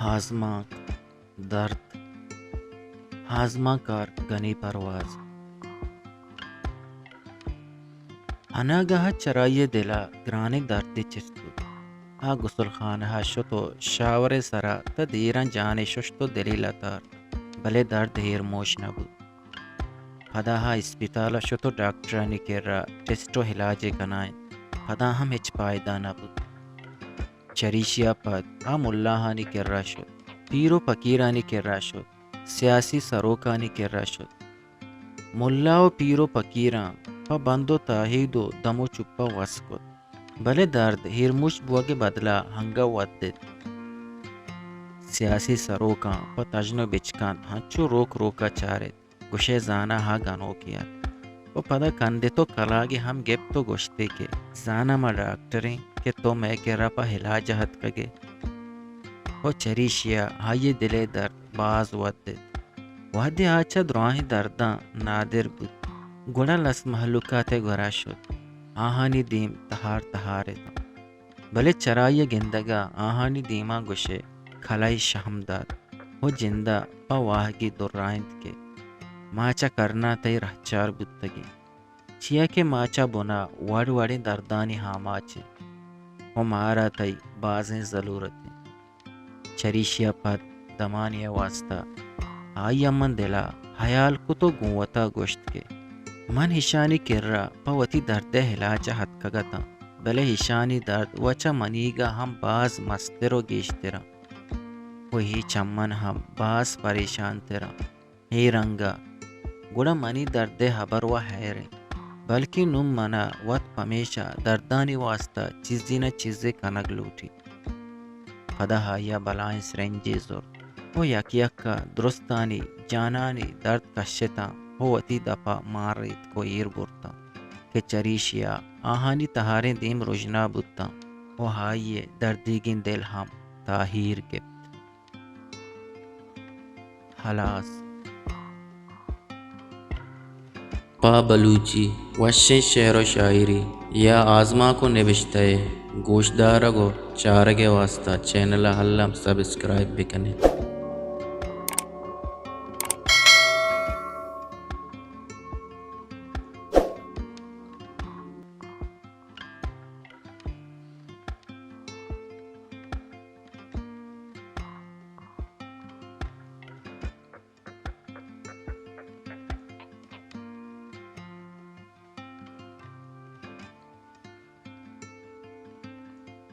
آزمانک، درد۔ آزمانکار گنی پرواز۔ اناگہ چرائی ءِ دل ءَ گرانیں دردے چست بوت۔ آ گسل خانہ ءَ شت ءُ شاور ءِ سرا تاں دیراں جانے ششت ءُ دلی لتارت، بلے درد ایرموش نہ بوت۔ پدا آ اسپتال ءَ شت ءُ ڈاکٹرانی کرا ٹیسٹ ءُ علاجے کنائینت، پدا ہم ہچ پائدہ نہ بوت۔ چریشی ءَ پد آ ملاہانی کرا شت، پیر ءُ پکیرانی کرا شت، سیاسی سروکانی کرا شت۔ ملا ءُ پیر ءُ پکیراں پہ بند ءُ تاہید ءُ دم ءُ چپ ءَ وس کت، بلے درد ایرموش بوگ ءِ بدلا ہنگہ ودت۔ سیاسی سروکاں پہ تژن ءُ بچکند ہنچو روک روک ءَ چارت، گوشئے زاناں آ گنوکے ات۔ ءُ پدا کندت ءُ کلاگے ہم گپت ءُ گوشتے کہ زاناں ما ڈاکٹریں کہ تو مئے کرا پہ علاج ءَ اتکگ ئے۔ ءُ چریشی ءَ آئی ءِ دل ءِ درد باز ودت۔ وہدے آ چہ دراہیں درداں نادر بوت، گڑا لس مہلوکات ءِ گورا شت، آہانی دیم تہار تہار اتاں۔ بلے چرائی ءِ گندگ ءَ آہانی دیما گوشئے کلہے شہم دات ءُ جند ءَ پہ واہگے درائینت کہ ما چہ کرنا تئی رہچار بوتگیں، چیا کہ ما چہ بنا وڑ وڑیں دردانی آماچ ایں ءُ مارا تئی بازیں ضلورت ایں۔ چریشی ءَ پد دمانے ءِ واستا آئی ءَ من دل ءَ ہیال کت ءُ گوں وتا گوشت کہ من ایشانی کرا پہ وتی درد ءِ علاج ءَ اتکگ اتاں، بلے ایشانی درد وَ چہ منیگ ءَ ہم باز مستر ءُ گیشتر اَنت ءُ اے چہ من ہم باز پریشان تر اَنت۔ اے رنگ ءَ گڑا منی درد ءِ ہبر وَ ہیر اِنت، بلکیں نوں من ءَ وت پمیشا دردانی واستا چیزے نہ چیزے کنگ لوٹیت۔ پدا آئی ءَ بلاہیں سرنجے زرت ءُ یک یک ءَ درستانی جانانی درد کشتاں ءُ وتی دپ ءَ مان ریتک ءُ ایر برتاں کہ چریشی ءَ آہانی تہاریں دیم رژنا بوتاں ءُ آئی ءِ دردیگیں دل ہم تاہیر گپت۔ ہلاس۔ پہ بلوچی وشیں شعر ءُ شاعری یا آزمانک ءُ نبشتہ ءِ گوشدارگ ءُ چارگ ءِ واستا چینل ءَ الم سبسکرائب بکن ات۔